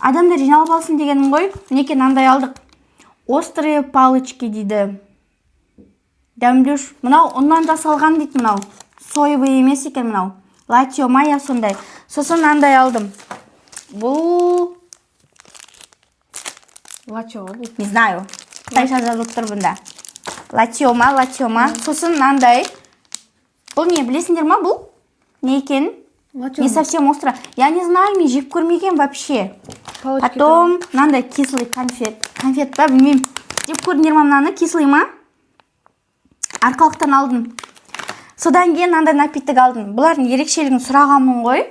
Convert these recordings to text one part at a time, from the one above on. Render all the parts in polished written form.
Адамдар жиналып алсын дегенім ғой. Мінекей, мынандай алдық. Острые палочки дейді. Дәмдеуіш. Мынау ұннан жасалған дейді мынау. Соевый емес екен мынау. Латио мая сондай. Сосын мынандай алдым. Бұл Лачо ғой бұл. Не знаю. Қытайша жазылып тұр бұнда. Латио ма, латио ма. Сосын мынандай. Бұл не, білесіңдер ма бұл? Не екенін? Латио. Не совсем остро. Я не знаю, мен жеп көрмеген вообще. Палочки. Потом мынандай кислый конфет. Конфет па, білмеймін. Жеп көрдіңдер ма мынаны? Кислый ма? Арқалықтан алдым. Содан кейін мынандай напиток алдым. Бұлардың ерекшелігін сұрағанмын ғой.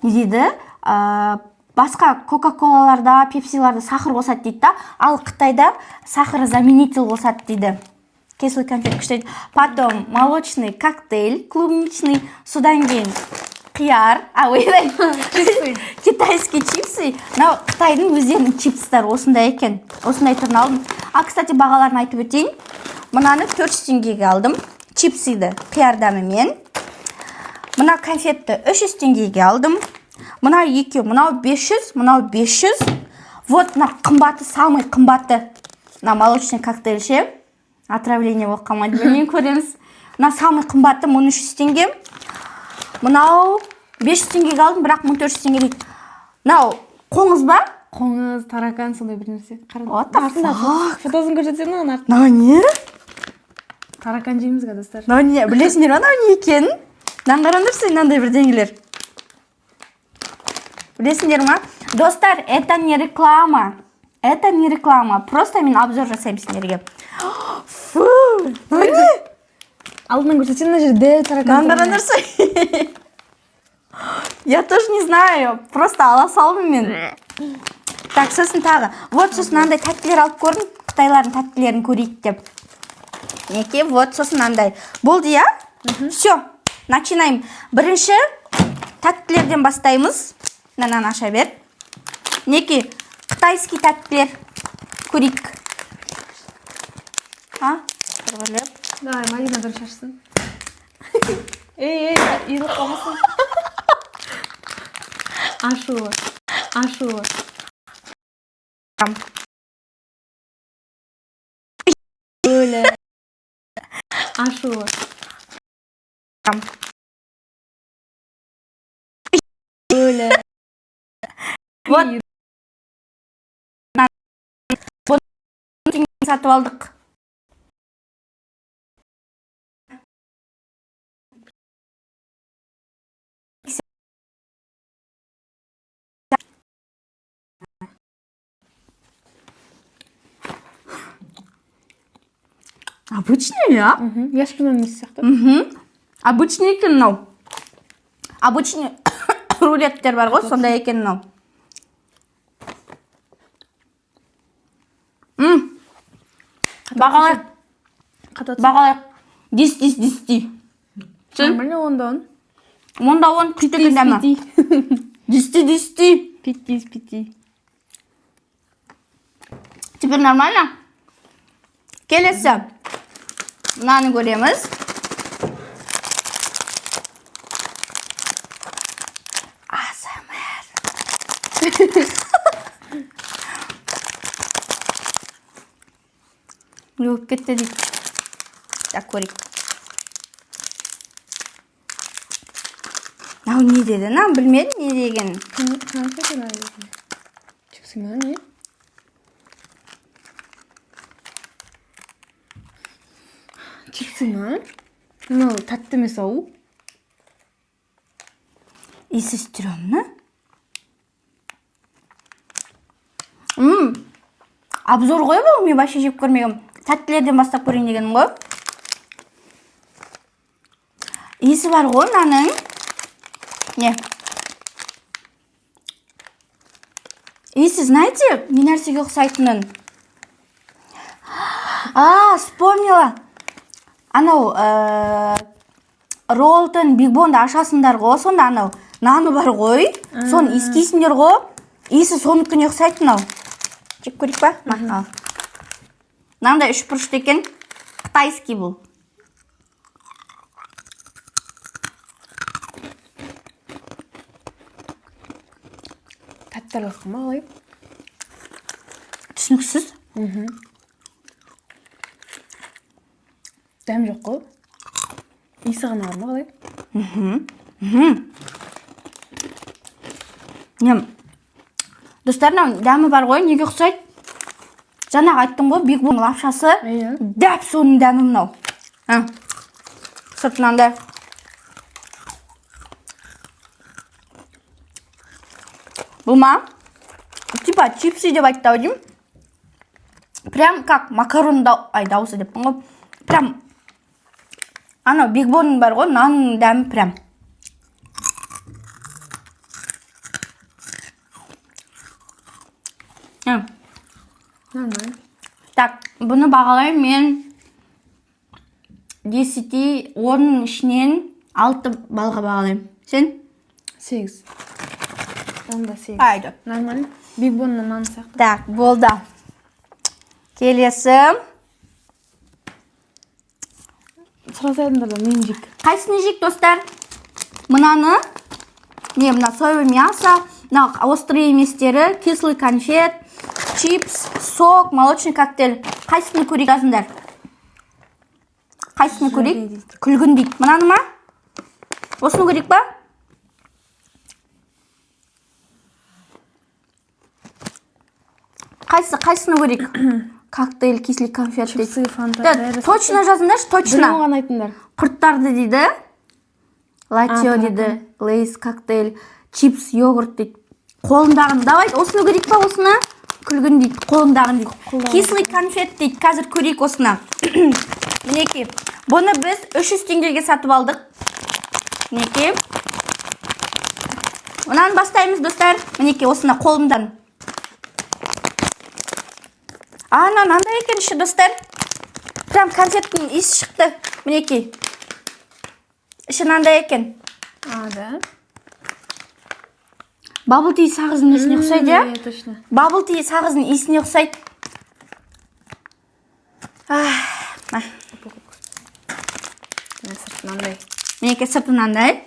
Не дейді? Басқа кока-колаларда, пепсиларда сахар қосады дейді да. Ал Қытайда сахарозаменитель қосады дейді. Кислый конфет күшті дейді. Потом молочный коктейль клубничный. Содан кейін қияр. А, ойбай. Китайский чипсы. Мынау Қытайдың өздерінің чипстары осындай екен. Осындай түрін алдым. А, кстати, бағаларын айтып өтейін. Мынаны 400 теңгеге алдым. Чипсыды қияр дәмімен. Мына конфетті 300 теңгеге алдым. Мына екеу, мынау 500, мынау 500. Вот мына қымбаты, самый қымбаты. Мына молочный коктейль ше. Отравление болып қалмайды, білмеймін, көреміз. Мына самый қымбаты 1300 теңге. Мынау 500 теңгеге алдым, бірақ 1400 теңге дейді. Мынау қоңыз ба? Қоңыз, таракан, сондай бір нәрсе. Қара. What the Артында fuck? Фотосын көрсетсең, мынаның артында. Мынау не? Таракан жейміз ғой, достар. Мынау не? Білесіңдер ма мынау не екенін? Мынаны қараңдаршы, мынандай бірдеңелер. Білесіңдер ма? Достар, это не реклама. Это не реклама. Просто мен обзор жасаймын сендерге. Фу! Мынау не? Алдынан көрсетсең, мына жерде таракан. Мынаны қараңдаршы. Я тоже не знаю. Просто ала салдым мен. Так, сосын тағы. Вот, сосын мынандай тәттілер алып көрдім. Қытайлардың тәттілерін көрейік деп. Мінекей, вот, сосын мынандай. Болды, иә? Все, начинаем. Бірінші тәттілерден бастаймыз. Мынаны аша бер. Мінекей, қытайский тәттілер. Көрейік. А? Бір-бірлеп. Давай, Мадина бірінші ашсын. Ей, ей, иіліп қалмасын. Ашулы. Ашулы. Там. Өлі. Ашулы. Там. Өлі. Вот. Теңгеге сатып алдық. Обычный, иә? Яшкиноның несі сияқты. Мхм. Обычный екен мынау. Обычный рулеттер бар ғой, сондай екен мынау. М. Бағалайық, Қатады. Бағалайық. 10 из 10. Нормально, 10-да 10. 10-да 10, күшті екен дәмі. 10 из 10. 5 из 5. Теперь нормально? Келесі. Мынаны көреміз. АСМР. Не болып кетті дейді. Так, көрейік. Мынау не деді? Мынаны білмедім не дегенін. Чипсы ма, не? Чипсы ма? Мынау тәтті емес ау. Иісі стрёмно. Обзор ғой бұл, мен вообще жеп көрмегенмін. Тәттілерден бастап көрейін дегенім ғой. Иісі бар ғой мынаның. Не? Иісі, знаете, не нәрсеге ұқсайтынын? А, вспомнила. Анау, Ролтон, Биг Бонды ашасыңдар ғой, сонда анау наны бар ғой, соны иіскейсіңдер ғой, иісі соныкіне ұқсайды мынау. Жеп көрейік па? Ма, ал. Мынандай үш бұрышты екен, қытайский бұл. Тәтті араласқан ма, қалай? Түсініксіз. Дәм жоқ қой, иісі ғана бар ма, қалай? Не, достар, мынау дәмі бар ғой, неге ұқсайды? Жаңағы айттым ғой, Биг Бон лапшасы. Иә. Дәп соның дәмі мынау. А, сыртынан да. Бұл ма, типа чипсы деп айтты ау деймін. Прям как макарон да, ай, дауысы деппін ғой. Прям анау Биг Бон бар ғой, нанның дәмі прям. Нормально. Так, бұны бағалаймын мен 10, 10-ның ішінен 6 балға бағалаймын. Сен? 8. Онда 8. Айда. Нормально, Биг Бонның наны сияқты. Так, болды. Келесі. Сұрасайдыңдар да, мен жейік. Қайсыны жейік, достар? Мынаны, не, мына соевый мясо, мына острый еместері, кислый конфет, чипс, сок, молочный коктейль. Қайсыны көрейік, жазыңдар. Қайсыны көрейік? Дейді. Күлгін дейді. Мынаны ма? Осыны көрейік па? Қайсы, қайсыны көрейік? Коктейль, кислый конфет дейді. Чипсы, фанта, Да, бәрі. точно жазыңдаршы, точно. Біреуін ғана айтыңдар. Құрттарды дейді. Латио А, дейді, лейс, коктейль, чипс, йогурт дейді. Қолындағын. Давай, осыны көрейік па, осыны? Күлгін дейді, қолындағын дейді. Қолдағын. Кислый конфет дейді. Қазір көрейік осыны. Мінекей. Бұны біз 300 теңгеге сатып алдық. Мінекей. Мынаны бастаймыз, достар. Мінекей, осыны қолымдан. А, мынандай екен іші, достар. Прям конфеттің иісі шықты. Мінекей. Іші мынандай екен. А, да. Bubble tea сағыздың иісіне ұқсайды, иә? Иә, точно. Bubble tea сағыздың иісіне ұқсайды. Ах, мә. Мына сырты мынандай. Мінекей, сырты мынандай.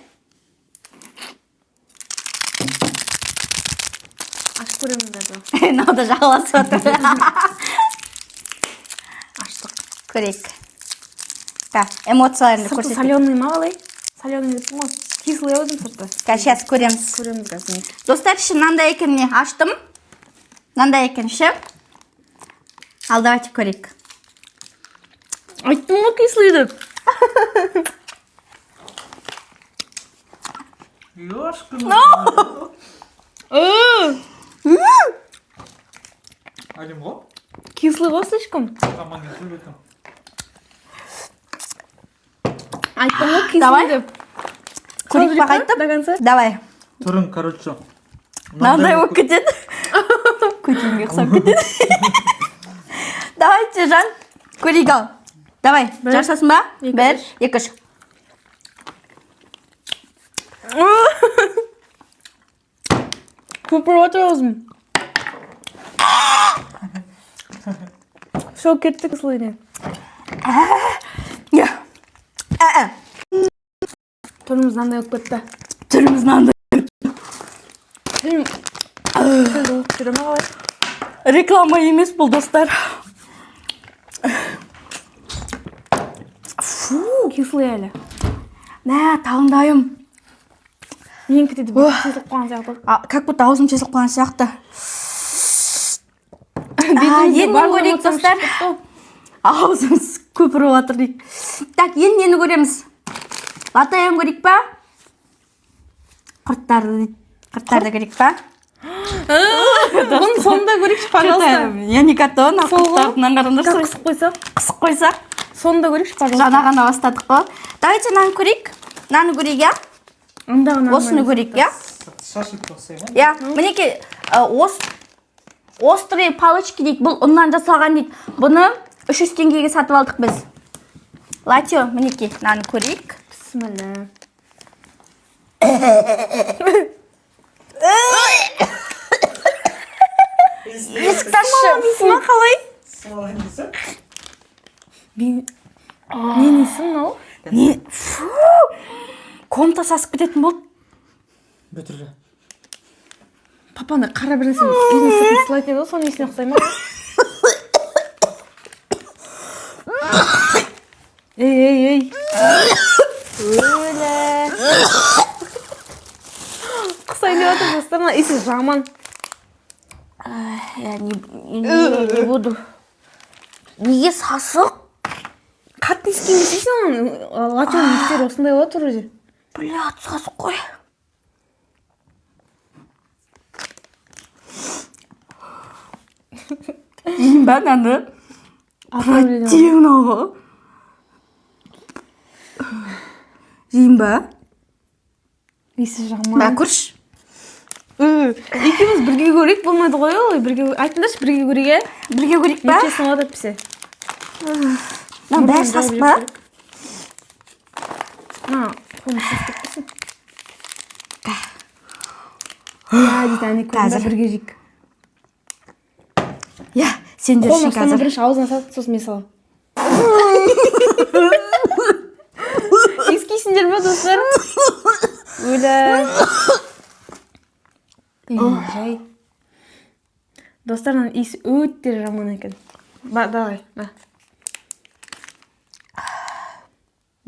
Ашып көреміз даже. Мынау да жағаласып жатыр. Аштық. Көрейік. Так, эмоцияларыңды Сырты көрсет. соленый ма, қалай? Соленый деппін ғой. Кислый ау деймін сырты. Қазір, сейчас көреміз. Көреміз қазір, мінекей. Достар, іші мынандай екен, міне, аштым. Мынандай екен іші. Ал давайте көрейік. Айттым ғой кислый деп. Ёшкин. Әдемі ғой. Кислый ғой слишком. Аман есіл екен. Айттым ғой кислый Давай. деп. Көрейік па қайтып? До конца. Давай. Түрің, короче. Мынандай болып кетеді. Көтенге ұқсап кетеді. Давайте, Жан. Көрейік ал. Давай, Бір, жарысасың ба? екі, Бір, үш. екі, үш. Көпіріп отыр аузым. Все, кетті кислый. Я. Ә-ә. Түріміз мынандай болып кетті. Түріміз мынандай. Тілім тіл болып жүре ма, қалай? Реклама емес бұл, достар. Фу. Кислый әлі. Мә, таңдайым. Менікі де тесіліп қалған сияқты. А, как будто аузым тесіліп қалған сияқты. Бетімізде Енді барлық көрейік, эмоциям достар. шығып кетті ғой. Аузымыз көпіріп жатыр дейді. Так, енді нені көреміз? Латаян көрейік па? Құрттарды дейді. Құрттарды көрейік па? Бұның соңында көрейікші, пожалуйста. Я не готова. Мына Сол ғой. құрттарынан қараңдаршы. Қысып қойсақ. Қысып қойсақ. Соңында көрейікші, пожалуйста. Жаңа ғана бастадық қой. Давайте мынаны көрейік. Мынаны көрейік, иә? Ондағы нормально. Осыны көрейік, иә? Шашып ұқсай ма? Иә, мінекей, острые палочки дейді. Бұл ұннан жасалған дейді. Бұны 300 теңгеге сатып алдық біз. Латио, мінекей, мынаны көрейік. Бісміллә. Есікті ашшы. Ма, қалай? Салайын десе. Не несі мынау? Не? Фу! Комната сасып кететін болды. Бітірді. Папаны қара бір нәрсені үйдің сыртын сылайтын еді ғой, соның иісіне ұқсай ма? Ей, ей, ей. Өлә. Құсайын деп жатыр, достар, мына иісі жаман. Я не буду. Неге сасық? Қатты иіскемесейші, ана латён иістері осындай болады вроде. Блядь, сасық қой. Жеймін ба мынаны? Противно ғой. Жеймін ба? Иісі жаман. Мә, көрші. Екеуміз бірге көрейік, болмайды ғой ол. Бірге айтыңдаршы, бірге көрейік, иә? Бірге көрейік па? Нечесін болады әйтпесе. Мынаның бәрі сасық па? Мына қолым сасып кетпесін. Иә, дейді, әне көрдің Қазір. бе, бірге жейік. Иә, сендер Қолын үшін ұстама, қазір. бірінші аузына сал, сосын мен саламын. Иіскейсіңдер ме, достар? Өлә. Ей, жай. Достар, мынаның иісі өте жаман екен. Ба, давай, на.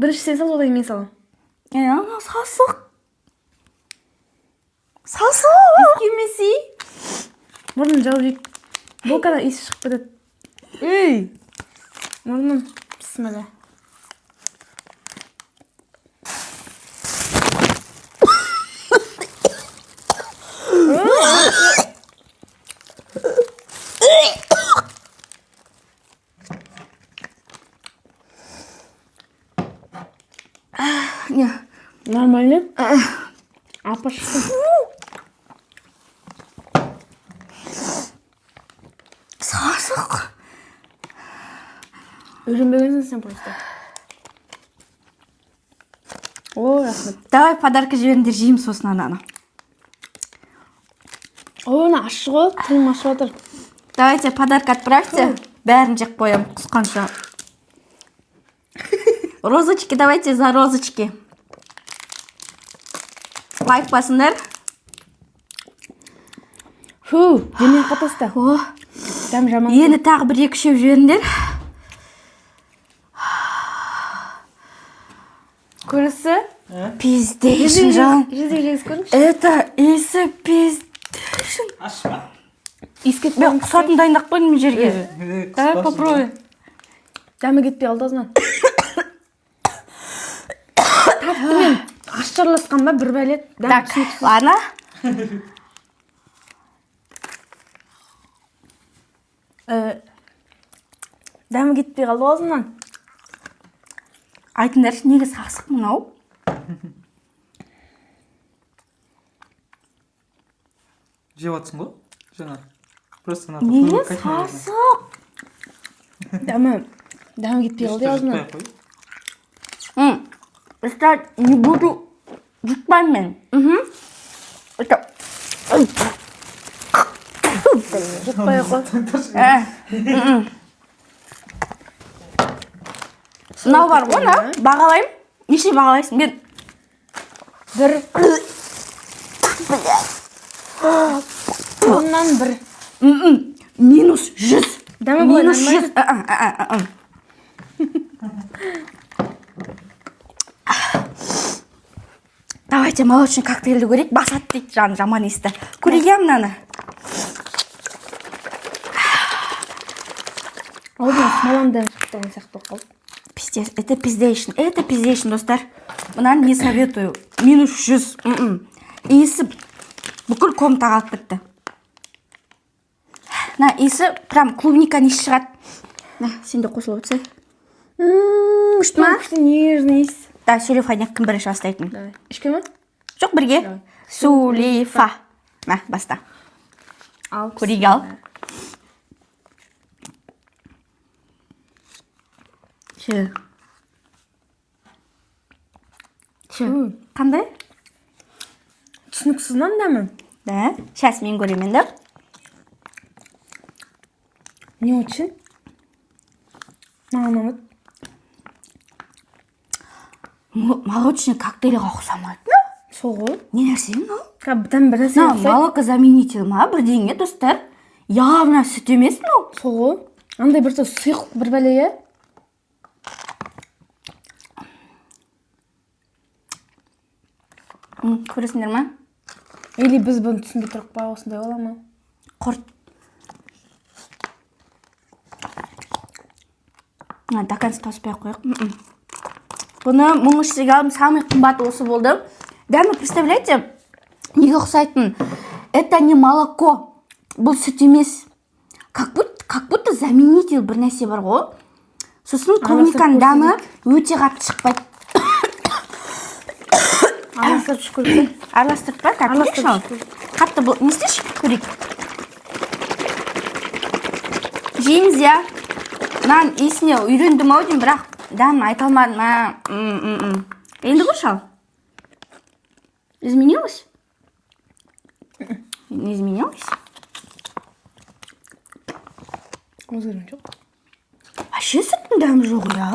Бірінші сен сал, одан кейін мен саламын. Е, анау сасық. Сасық. Иіскемесей. Мұрнын жауып жейік. Бұл когда иісі шығып кетеді. Ей! Мұрным. Бісміллә. Не. Нормально? Апа шықты. Сасық. Үйренбегенсің сен просто. О, рахмет. Давай подарка жіберіңдер, жеймін сосын ананы. О, мына ащы ғой, тілім ашып жатыр. Давайте подарок отправьте. Бәрін жеп қоямын құсқанша. Розочки, давайте за розочки. Лайк басыңдар. Фу, жемей қатасты. О, Дәм жаман. енді тағы бір екі үшеу жіберіңдер. Көрісі? Пиздейшін жан. Жүзде жегізіп көріңізші. Это иісі пиздейшін. Ащы ма? Иіске Мен құсатын дайындап қойдым мына жерге. Давай попробуй. Дәмі кетпей қалды аузынан. Тәтті мен ащы араласқан ба, бір бәле. Дәм Так, түсініксіз. ладно. Дәмі кетпей қалды аузымнан. Айтыңдаршы, неге сасық мынау? Жеп жатсың ғой жаңа. Просто ана Неге сасық? Дәмі кетпей қалды аузымнан. Это не буду жұтпаймын мен. Мхм. Это Жұтпай ақ қой. Ә, м-м. Мынау бар ғой, мына бағалаймын. Неше бағалайсың? Мен Бір. Оннан бір. м-м, минус 100. Дәмі былай Минус нормально? 100. А, а, а, а, а. Давайте молочный коктейльді көрейік. Басады дейді жан, жаман иісті. Көрейік иә мынаны. Аузынан смоланың дәмі шығып тұрған сияқты болып қалды. Пиздец, это пиздейшн, это пиздейшн, достар. Мынаны не советую. Минус 100. М-м. Иісі бүкіл комнатаға алып кетті. Мына иісі прям клубниканың иісі шығады. На, сен де қосылып отырсай. Күшті ма? Күшті нежный иіс. Да, Сулифа кім бірінші бастайтын? Давай. Ішке ма? Жоқ, бірге. Давай. Сулифа. На, баста. Ал. Көрейік ал. Ше. Ше. Қандай? Түсініксіз мынаның дәмі. Да. Сейчас мен көремін енді. Не очень. Маған ұнамады. Молочный коктейльға ұқсамайды. Сол ғой. Не нәрсе мынау? Кәдімгі дәм бір нәрсеге Мынау ұқсайды. молокозаменитель ма бірдеңе, достар? Явно сүт емес мынау. Сол ғой. Андай бір сұйық бір бәле, иә? Көресіңдер ма? Или біз бұны түсінбей тұрық па, осындай бола ма? Құрт. А, до конца тауыспай ақ қояйық. Бұны 1300-ге алдым, самый қымбат осы болды. Дәмі, представляете, неге ұқсайтын? Это не молоко, бұл сүт емес, как будто заменитель бір нәрсе бар ғой. Сосын клубниканың дәмі өте қатты шықпайды. Араластырып ішіп көрейік. Араластырып па? Так, көрейікші. Ал Араластырып. Қатты бұл не істейші, көрейік, жейміз, иә. Мынаның иісіне үйрендім ау деймін, бірақ дәмін айта алмадым. А, Енді көрші. Ал изменилось, не изменилось? Өзгерген жоқ. Вообще сүттің дәмі жоқ, иә,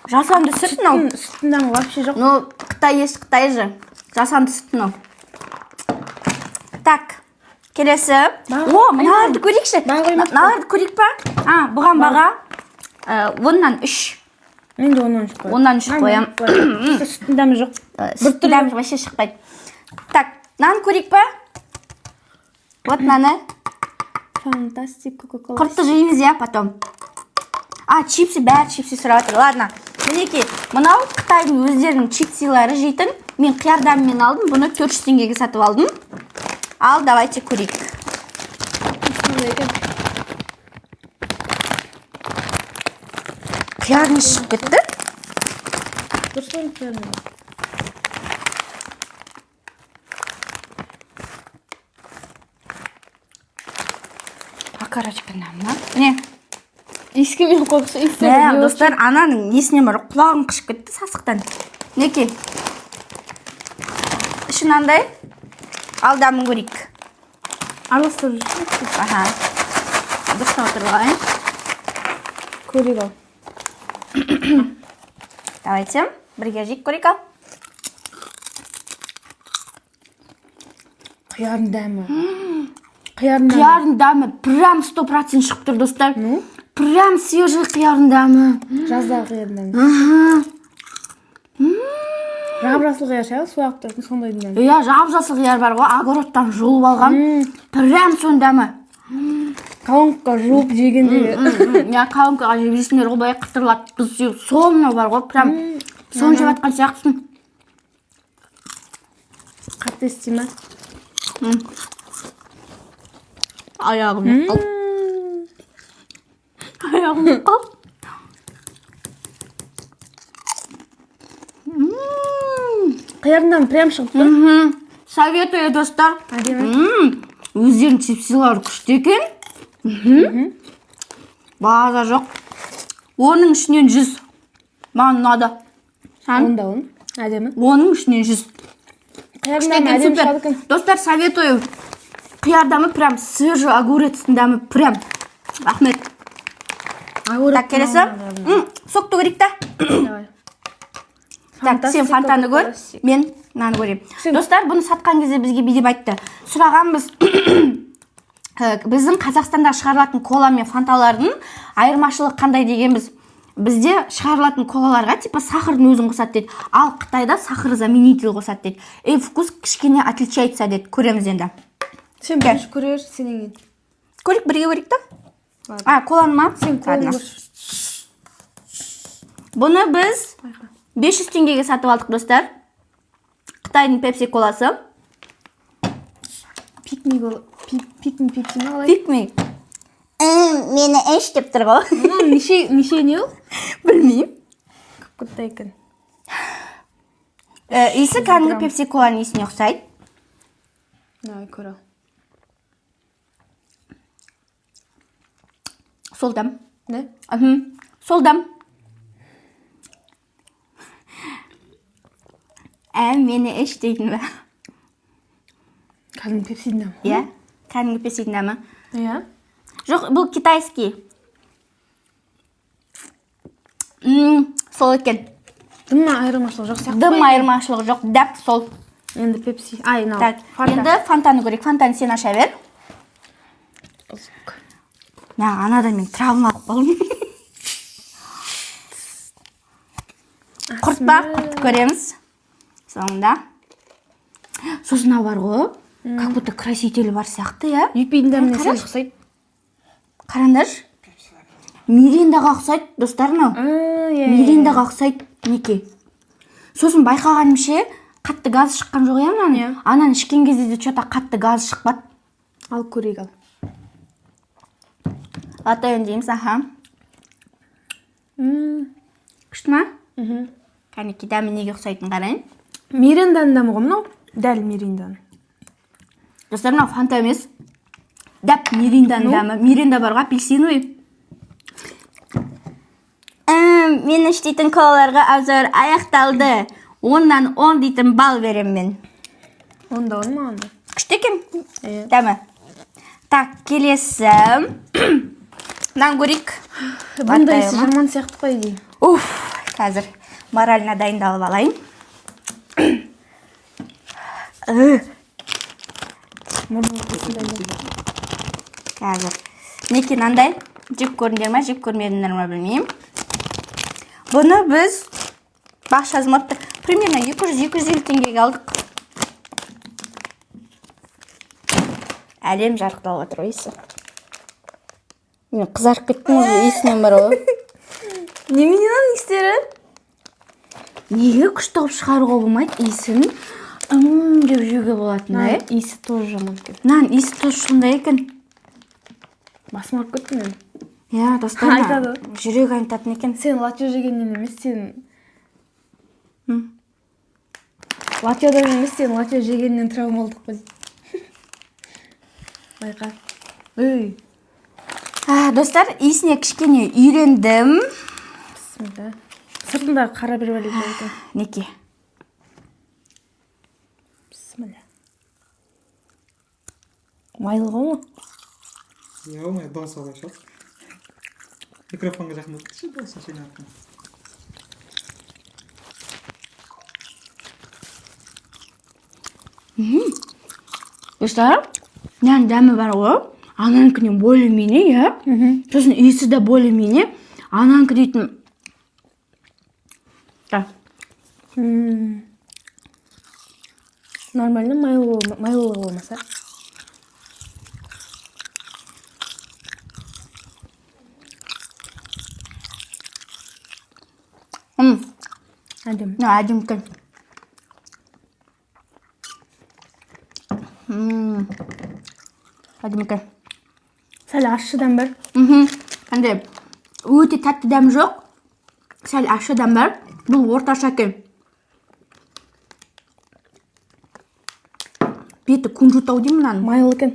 жасанды сүт мынау. Сүттің дәмі вообще жоқ. Ну, Қытай есть Қытай же. Жасанды сүт мынау. Так, келесі. Баға О, мыналарды көрейікші. Баға қоймадық қой. Мыналарды көрейік па? А, бұған баға 10-нан 3. Мен де 10-нан 3 қоямын. 10-нан 3 қоямын. Просто сүттің дәмі жоқ. Сүттің дәмі вообще шықпайды. Так, мынаны көрейік па? Вот мынаны. Фантастик кока кола. Құртты жейміз, иә, потом. А, чипсы, бәрі чипсы сұрап жатыр. Ладно. Мінекей, мынау Қытайдың өздерінің чипсилары жейтін. Мен қияр дәмімен алдым, бұны 400 теңгеге сатып алдым. Ал давайте көрейік. Сондай екен. Қиярың шығып кетті. Дұрыс қой, қиярдың. Окорочка мына. Міне. Иіскемей қойшы, иістері. Мә, достар, ананың несіне бар, құлағым қышып кетті сасықтан. Мінекей. Іші мынандай. Ал дәмін көрейік. Араластырып жүрсің. Аха. Дұрыстап отырып алайын. Көрейік ал. Давайте бірге жейік, көрейік ал. Қиярдың дәмі. Қиярдың дәмі. Қиярдың дәмі прям 100% шығып тұр, достар. Ну? Прям свежий қиярдың дәмі. Жаздағы қиярдың дәмі. Жап жасыл қияр ше, су ағып тұратын сондайдың дәмі. Иә, жап жасыл қияр бар ғой, огородтан жұлып алған. Прям соның дәмі. Колонка жуып жегенде. Иә, колонкаға жеп жейсіңдер ғой, былай қытырлатып тұз сеуіп, сол мынау бар ғой, прям соны жеп жатқан сияқтысың. Қатты ести ма? Аяғым қалды. Аяғым қалды. Қиярдың дәмі прям шығып тұр. Советую, достар. Әдемі. Өздерінің чипсилары күшті екен. База жоқ. 100%. Маған ұнады. Саған? 10-да 10. Әдемі. 100%. Қиярдың Күшті дәмі екен, әдемі супер. шығады екен. Достар, советую. Қияр дәмі прям свежий огурецтің дәмі прям. Рахмет. Так, келесі. Сокты көрейік та. Давай. Так, сен фантаны көр, мен мынаны көрейін. Достар, бұны сатқан кезде бізге бүйтіп айтты. Сұрағанбыз, біздің Қазақстанда шығарылатын кола мен фанталардың айырмашылығы қандай дегенбіз. Бізде шығарылатын колаларға типа сахардың өзін қосады дейді. Ал Қытайда сахар заменитель қосады дейді. И вкус кішкене отличается дейді. Көреміз енді. Сен бірінші көре бер, сенен кейін. Көрейік, бірге көрейік та. Ладно. А, коланы ма? Сен коланы Ладно. көрші. Бұны біз Байқа. 500 теңгеге сатып алдық, достар. Қытайдың пепси коласы. Пикми кола. Пикми пепси ма, қалай? Пикми. Мені іш деп тұр ғой. Мынау неше неше не ол? Білмеймін. Қып екен. Иісі кәдімгі пепси коланың иісіне ұқсайды. Давай, көр ал. Сол дәм. Да? Мхм. Сол дәм. Мені іш дейтін бе? Кәдімгі пепсидің дәмі. Иә, кәдімгі пепсидің дәмі. Иә. Жоқ, бұл китайский. Сол екен. Дым айырмашылығы жоқ сияқты. Дым ғой. Айырмашылығы жоқ, дәп сол. Енді пепси. Ай, мынау. Так, Фанта. енді фантаны көрейік. Фантаны сен аша бер. Мә, анадан мен травма алып қалдым. Құрт па? Құртты көреміз. Соңында. Сосын мынау бар ғой, как будто краситель бар сияқты, иә. Юпидің дәміне сәл Қарашы. ұқсайды. Қараңдаршы. Мириндаға ұқсайды, достар, мынау. Иә. Мириндаға ұқсайды, мінекей. Сосын байқағаным ше, қатты газ шыққан жоқ, иә, мынаның. Иә. Ананы ішкен кезде де че-то қатты газ шықпады. Алып көрейік, ал. Латте дейміз, аха. Күшті ма? Мхм. Кәнекей, дәмі неге ұқсайтынын қарайын. Миринданың дәмі ғой мынау. Дәл миринданың. Достар, мынау фанта емес. Дәп миринданың дәмі. Миринда бар ғой, апельсиновый. Мен іштейтін колаларға обзор аяқталды. 10-нан 10 дейтін балл беремін мен. Онда он маған да. Күшті екен Иә. дәмі. Так, келесі. Мынаны көрейік. Бұндай иісі Латте ма? жаман сияқты ғой, идея. Уф, қазір морально дайындалып алайын. Мұрның осындай. Қазір. Мінекей, мынандай. Жеп көрдіңдер ма, жеп көрмедіңдер ма, білмеймін. Бұны біз бақ жазмапты. Примерно 200-250 теңгеге алдық. Әлем жарықталып жатыр ғой иісі. Мен қызарып кеттім уже иісінен бар ғой. Немене мынаның иістері? Неге күшті қылып шығаруға болмайды иісін? Деп жеуге болатындай. Мынаның иісі тоже жаман екен. Мынаның иісі тоже сондай екен. Басым ауырып кетті менің. Иә, достар, Айтады. жүрек айнытатын екен. Сен латте жегеннен емес, сен М. латьодан емес, сен латьо жегеннен травма алдық қой. Байқа. Ей, А, достар, иісіне кішкене үйрендім. Бісміллә. Сыртындағы қара бір бәле бар екен. Неке. Бісміллә. Майлы ғой ма? Е, дауысы қалай шығады? Микрофонға жақындатшы, дауысын сөйлеп жатқан. Достар, мынаның дәмі бар ғой. Ананікінен более менее, иә. Сосын иісі де более менее. Ананікі дейтін. Да. Нормально, майлы майлылығы болмаса. Әдемі. Мына әдемі екен. Әдемі екен. Сәл ащы дәм бар. Андай өте тәтті дәм жоқ. Сәл ащы дәм бар. Бұл орташа екен. Беті кунжут ау деймін мынаның. Майлы екен.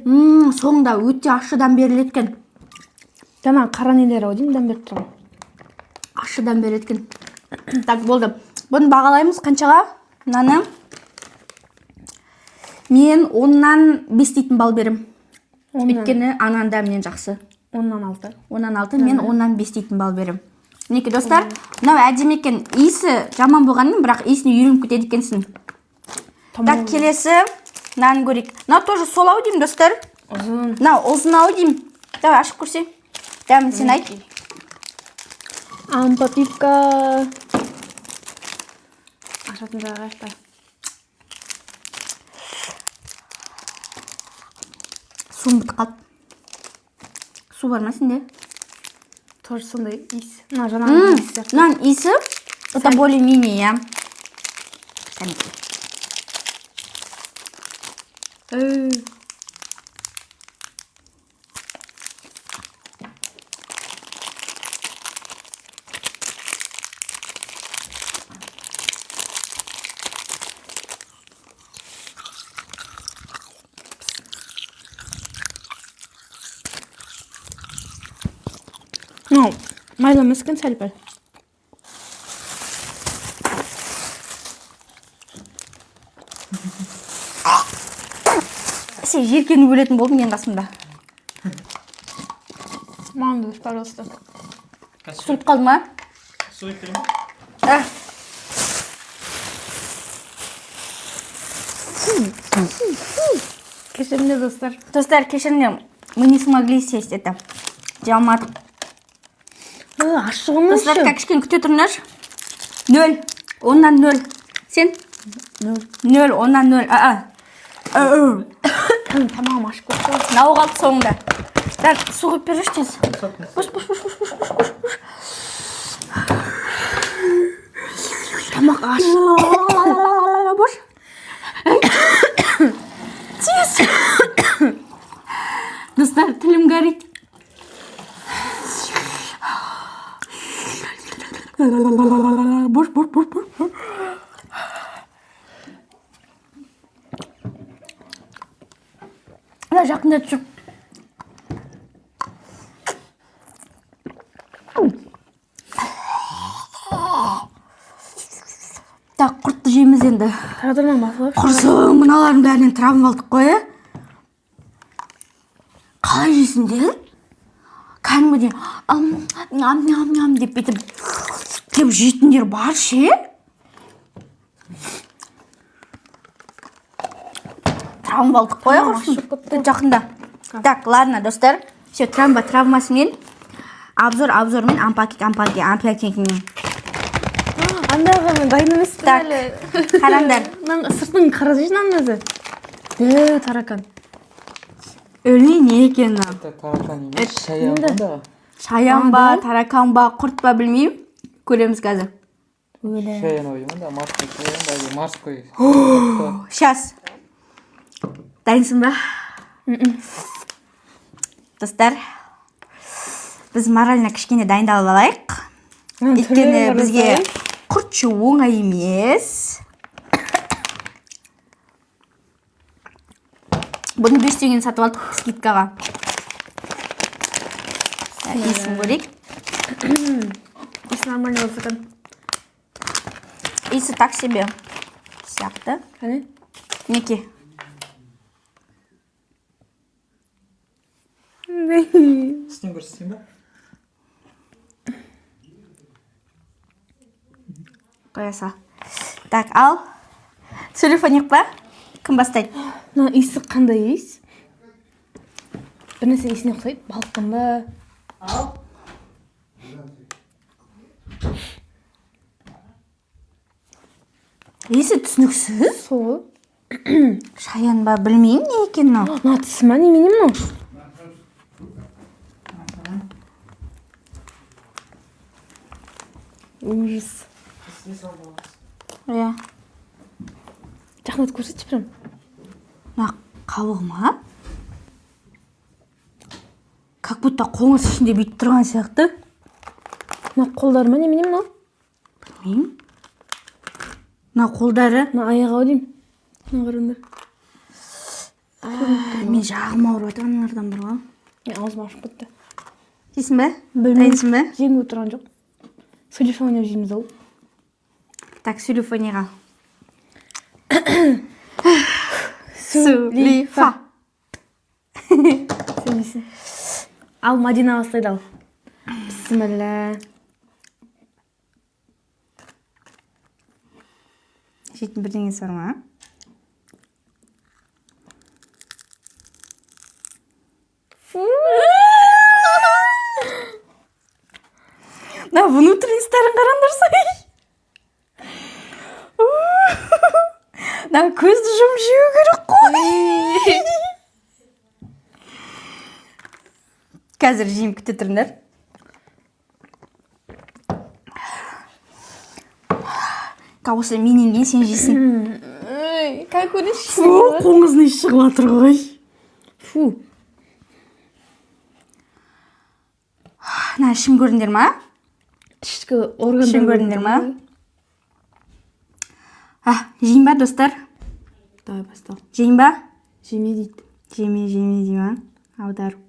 Соңында өте ащы дәм беріледі екен. Жаңағы қара нелер ау деймін дәм беріп тұрған. Ащы дәм береді екен. Так, болды. Бұны бағалаймыз қаншаға? Мынаны. Мен 10-нан 5 дейтін балл беремін. Өйткені ананың дәмінен жақсы. 10-нан 6. 10-нан 6, мен 10-нан 5 дейтін балл беремін. Мінекей, достар, мынау әдемі екен. Иісі жаман болғанымен, бірақ иісіне үйреніп кетеді екенсің. Так, келесі мынаны көрейік. Мынау тоже сол ау деймін, достар. Ұзын. Мынау ұзын ау деймін. Давай, ашып көрсең. Дәмін сен айт. Ампа пипка. Ашатын жағы қаяқта? Суым бітіп қалды. Су бар ма сенде? Тоже сондай иіс. Мына жаңағы иіс сияқты. Мынаның иісі это более-менее, иә. Кәнекей. Ей. Ну, майлы емес екен сәл пәл. Сен жиіркеніп өлетін болдың менің қасымда. Маған да, пожалуйста. Суып қалды ма? Су құйып берейін ба? А. Кешіріңдер, достар. Достар, кешіріңдер, мы не смогли съесть это. Жей алмадық. Ащы ғой. Достар, так, кішкене күте тұрыңдаршы. 0. 10-нан 0. Сен? Нөл. 0, оннан 0. А. Тамағым ашып кетті. Мынау қалды соңында. Так, су құйып берші тез. Бош, бош, бош, бош, бош, бош, бош, бош. Тамақ аш. Бош. Тез. Достар, тілім горит. Бош, бош, бош, бош. Мына жақында түсіп. Так, құртты жейміз енді. Таратырман басылып. Құрсын, мыналардың бәрінен травма алдық қой, ә? Қалай жейсіңдер? Кәдімгідей ам, ням, ням, ням деп бүйтіп деп жейтіндер бар ше? Травма алдық қой, құрсын. Жақында. Так, ладно, достар. Все, травма травмасымен, обзор обзормен, unpacking unpacking unpackingмен. Андағы мен дайын емеспін Так, әлі. Қараңдар. Мынаның сыртын қара жейсің аның өзі. Дәу таракан. Өлмей не екен мынау? Это таракан емес, шаян ғой да. Шаян ба, таракан ба, құрт па, білмеймін. Көреміз қазір. Өлі. Шаян ау деймін да, морской шаян ба или морской. Сейчас. Дайынсың ба? Достар, біз морально кішкене дайындалып алайық. Өйткені бізге құрт жеу оңай емес. Бұны 5 теңгені сатып алдық скидкаға. Так, иісін көрейік. Иісі нормально болып екен. Иісі так себе сияқты. Қане? Мінекей. Үстінен көрсетейін ба? Қоя сал. Так, ал. Сөйлеп па? Кім бастайды? Мына иісі қандай иіс? Бір нәрсе иісіне ұқсайды. Балықтың ба? Иісі түсініксіз. Сол. Шаян ба, білмеймін не екенін мынау. Мына тісі ма, немене мынау? Ужас. Иә. Жақындатып көрсетші прям. Мына қабығы ма? Как будто қоңыз ішінде бүйтіп тұрған сияқты. Мына қолдары ма, немене мынау? Білмеймін. Мына қолдары. Мына аяғы ау деймін. Мына қараңдар. Мен жағым ауырып жатыр аналардан бір ғой. Мен аузым ашып кетті. Жейсің бе? Білмеймін. Дайынсың ба? Жегім келіп тұрған жоқ. Сөйлесіп ойнап жейміз ау. Так, сөйлефониға. Сулифа. Сөйлейсің. Ал Мадина бастайды ал. Бісміллә. Жейтін бірдеңесі бар ма? Фу. Мына внутренностьтарын қараңдаршы. Мына көзді жұмып жеу керек қой. Қазір жеймін, күте тұрыңдар. Осы менен кейін сен жейсің. Как көрейінші. Фу, қоңыздың иісі шығып жатыр ғой. Фу. Мына ішін көрдіңдер ма? Ішкі органдар. Ішін көрдіңдер ма? А, жейін ба, достар? Давай, бастал. Жейін ба? Жеме дейді. Жеме, жеме дей ма? Аударып.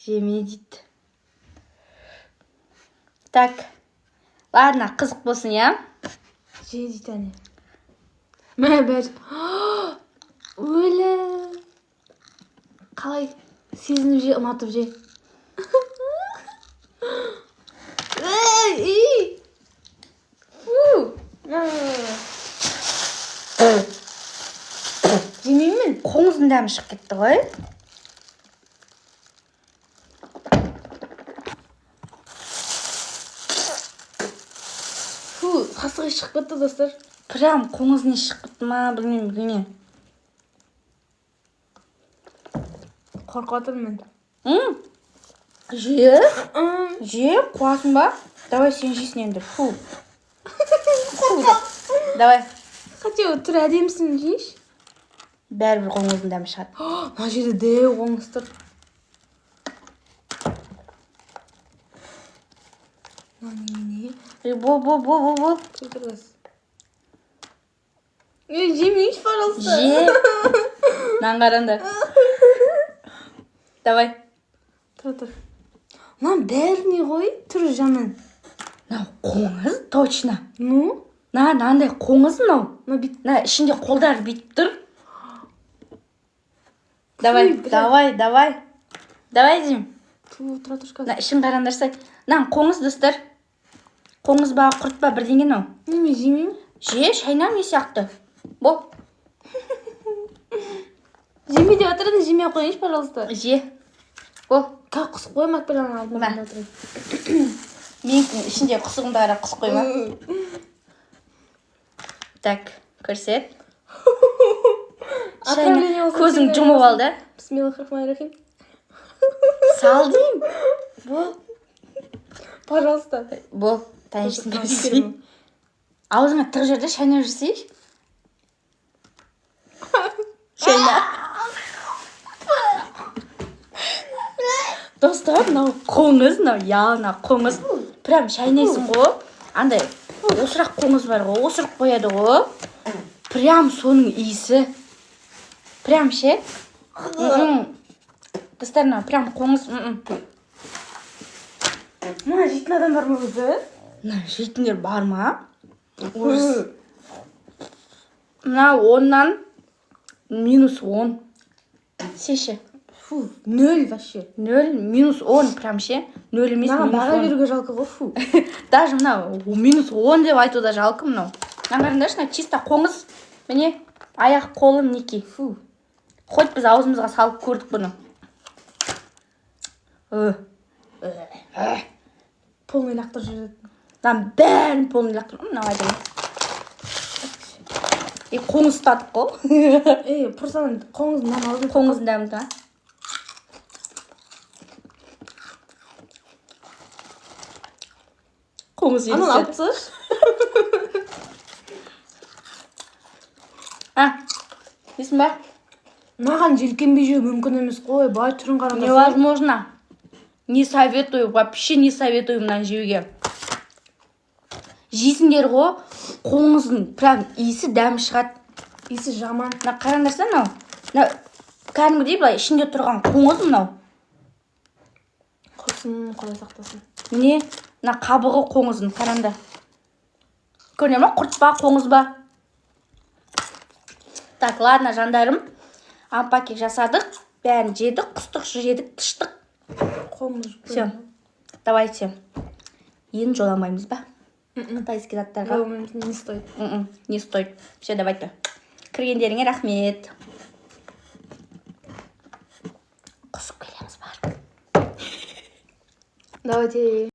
Жеме дейді. Так. Ладно, қызық болсын, иә? Же дейді әне. Мә, бәрі. Өлі. Қалай? Сезініп же, ұнатып же. Ей, ей. Фу. Жемеймін. Қоңыздың дәмі шығып кетті ғой. Иіс шығып кетті, достар. Прям қоңыздың иісі шығып кетті ма, білмеймін, білмеймін. Қорқып жатырмын мен. Же, же, қуасың ба? Давай, сен жейсің енді. Фу. Фу деп. Давай. Хотя бы түрі әдемісін жейінші. Бәрібір қоңыздың дәмі шығады. Мына жерде дәу қоңыз тұр. Мына немене? Ей, бол, бол, бол, бол, бол. Тұр. Ей, жемейінші, пожалуйста. Же. Мынаны қараңдар. Давай. Тұра тұр. Мынаның бәрі не ғой? Түрі жаман. Мынау қоңыз точно. Ну? Мына мынандай қоңыз мынау. Мына бит. Мына ішінде қолдары бүйтіп тұр. Давай, Фу, бля. давай, давай. Давай деймін. Ту, тұра тұршы Мына қазір. ішін қараңдарса. Мынаның қоңыз, достар. Қоңыз ба, құрт па, бірдеңе мынау. Неме, жемеймін. Же, шайна не сияқты. Бол. Жеме деп жатыр едім, жемей ақ қояйыншы, пожалуйста. Же. Бол. Қазір құсып қоямын, Акберланың алдына Мә. отырайын. Менікінің ішінде құсығымды қарап құсып қойма. Так, көрсет. Отравление болсын, Көзің сенде жұмып болсын. алды. Бисмиллахиррахманиррахим. Сал деймін. Бол. Пожалуйста. Бол. Тәнішсің. Жекермін. Аузыңа тығып жібер де, шайнап жүрсейші. Шайна. Достар, мынау қоңыз, мынау явно қоңыз. Прям шайнайсың ғой. Андай осырақ қоңыз бар ғой, осырып қояды ғой. Прям соның иісі. Прям ше. Достар, мынау прям қоңыз. Мына жейтін адам бар ма өзі? Мына жейтіндер бар ма? Ужас. Мына 10-нан -10. Сеші. Фу, нөл вообще. Нөл, -10 прям ше. Нөл емес, Маған минус баға он. беруге жалко ғой, фу. Даже мынау -10 деп айту да жалко мынау. Мына қараңдаршы, мына чисто қоңыз. Міне, аяқ қолы мінекей. Фу. Хоть біз аузымызға салып көрдік бұны. Ö. Полный лақтырып жібереді. Мынаның бәрін полный лақтырып, мынау әдемі. И қоңыз ұстадық қой. Ей, просто ана қоңыздың дәмі аузым. Қоңыздың дәмі да. Қоңыз Ананы алып елестеді. тасташы. А, дейсің ба? Маған желкенбей жеу мүмкін емес қой, былай түрін қарап. Невозможно. Не советую, вообще не советую мынаны жеуге. Жейсіңдер ғой, қоңыздың прям иісі, дәмі шығады. Иісі жаман. Мына қараңдаршы, мынау. Мына кәдімгідей былай ішінде тұрған қоңыз мынау. Құрсын, құдай сақтасын. Міне, мына қабығы қоңыздың, қараңдар. Көріне ма, құрт па, қоңыз ба? Так, ладно, жандарым. Анпакинг жасадық, бәрін жедік, құстық, жедік, тыштық. Қоңыз. Все. Давайте. Енді жоламаймыз ба? Китайский заттарға. Жоламаймыз, не стоит. Не стоит. Все, давайте. Кіргендеріңе рахмет. Құсып келеміз бар. Давайте.